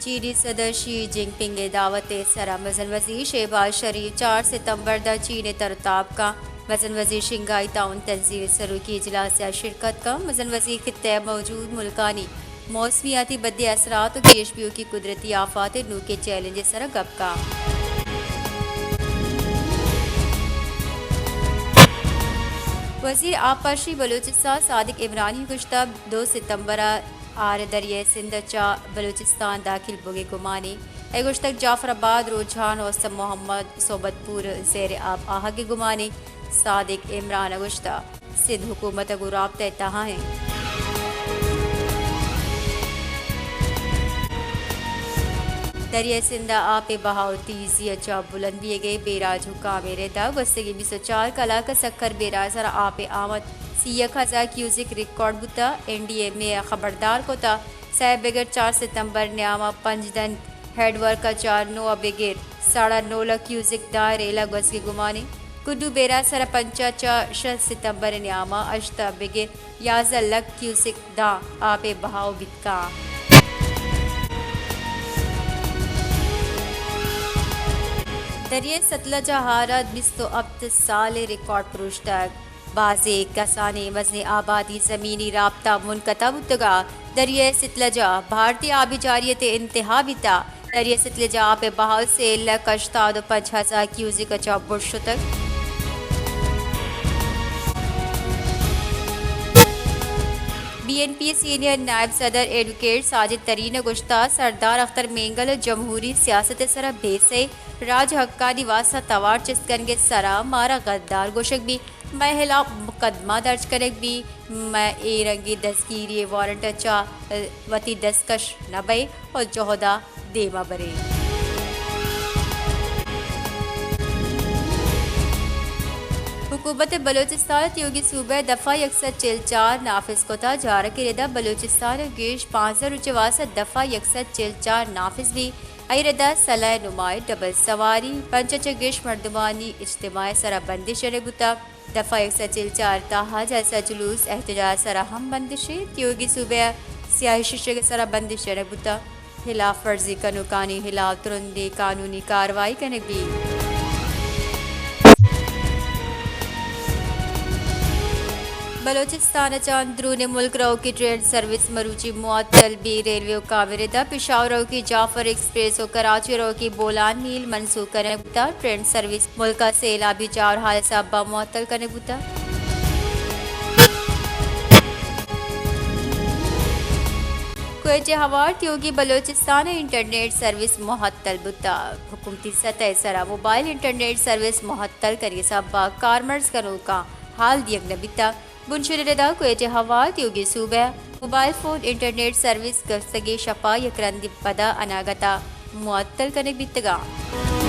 چینی صدر شی جن پنگ ءِ دعوت ءِ سرا مزن وزیر شہباز شریف چار ستمبر داں چین ءَ تر ءُ تاب کاں۔ مزن وزیر شنگھائی تعاون تنظیم ءِ سروکی اجلاس ءَ شرکت کاں۔ مزن وزیر خطہ ءَ موجود ملکانی موسمیاتی بدیں اثرات ءُ گیش بیوکی قدرتی آفات ءِ نوکیں چیلنج ءِ سرا گپ کاں۔ وزیر آبپاشی بلوچستان صادق عمرانی گوشتگ، دو ستمبر ءَ آر دریائے سندھ ءَ چہ بلوچستان داخل بوگ ءِ گمانے۔ اے گوشتگ، جعفر آباد، روجھان، حسن محمد، صحبت پور زیر آب آہگ ءِ گمانے۔ صادق عمران ءَ گوشتگ، سندھ حکومت ءَ گوں رابطہ ءِ تہا ایں۔ دریائے سندھ ءَ آپ ءِ بہاؤ تیزی ءَ چہ بلند بیگ ءَ، بیراج حکام ءِ ردا گوستگیں بیست ءُ چار کلاک ءَ سکھر بیراج ءِ سرا آپ ءِ آمد سی یک ہزار کیوسک ریکارڈ بوتگ۔ این ڈی ایم اے ءَ خبردار کتگ، سئے بگر چار ستمبر ءِ نیام ءَ پنجدند ہیڈ ورک ءَ چہ نو ءَ بگر ساڑا نو لکھ کیوسک داں ریلہ گوزگ ءِ گمانے۔ کڈو بیراج ءِ سرا پنچ ءَ چہ شش ستمبر ءِ نیام ءَ ہشت ءَ بگر یازدہ لکھ کیوسک داں آپ ءِ بہاؤ بیت کاں۔ دریائے ستلج ءَ ہارت بیست ءُ ہپت سال ءِ ریکارڈ پروشتگ۔ بازیں کسانیں مزنیں آبادی زمینی رابطہ منقطع بوتگ ءُ دریائے ستلج ءَ بھارتی آبی جاریت ءِ انتہا بیتگ۔ دریائے ستلج ءِ آپ ءِ بہاؤ سے لکھ ہشتاد ءُ پنچ ہزار کیوسک ءَ چہ بر شتگ۔ بی این پی ءِ سینئر نائب صدر ایڈوکیٹ ساجد ترین ءَ گوشتگ، سردار اختر مینگل ءِ جمہوری سیاست ءِ سرا بے سہی، راج حقانی واستہ توار چست کنگ ءِ سرا مارا غدار گوشگ بیت۔ مئے ہلاپ مقدمہ درج کنگ بیت، مئے اے رنگیں دزگیری ءِ وارنٹ ءَ چہ وتی دستکش نہ بئیں ءُ جہد ءَ دیم ءَ بریں۔ حکومت بلوچستان ءَ تیوگیں صوبہ ءِ دفعہ یک سد چل چار نافذ کتگ۔ جارگ ءِ ردا بلوچستان ءَ گیش پانزدہ روچ ءِ واستہ دفعہ یک سد چل چار نافذ بیت۔ اے ردا سلاہ ءِ نمائش، ڈبل سواری، پنچ ءَ چہ گیش مردمانی اجتماع ءِ سرا بندش جنگ بوتگ۔ دفعہ یک سد چل چار ءِ تہا جلسہ، جلوس، احتجاج ءِ سرا ہم بندش ایں۔ تیوگیں صوبہ ءَ سیاہی شیشگ ءِ سرا بندش جنگ بوتگ۔ ہلاپ ورزی کنوکانی ہلاپ ترندیں قانونی کاروائی کنگ بیت۔ بلوچستان ءَ چہ اندرون ملک روکی ٹرین سروس مروچی معطل بیت۔ ریلوے حکام ءِ ردا پشاور روکی جعفر ایکسپریس ءُ کراچی روکی بولان میل منسوخ کنگ بوتگ۔ ٹرین سروس ملک ءَ سیلابی جاور حال ءِ سبب ءَ معطل کنگ بوتگ۔ کوئٹہ ءِ ہوار تیوگیں بلوچستان ءَ انٹرنیٹ سروس معطل بوتگ۔ حکومتی سطح ءِ سرا موبائل انٹرنیٹ سروس معطل کنگ ءِ سبب ءَ کارمرز کنوکاں حال دیگ نہ بیتگ۔ بنشون ءِ ردا کوئٹہ ءِ ہوار تیوگیں صوبہ ءَ موبائل فون انٹرنیٹ سروس گوستگیں شپ ءَ یک رندے پدا اناگت ءَ معطل کنگ بیتگ اَنت۔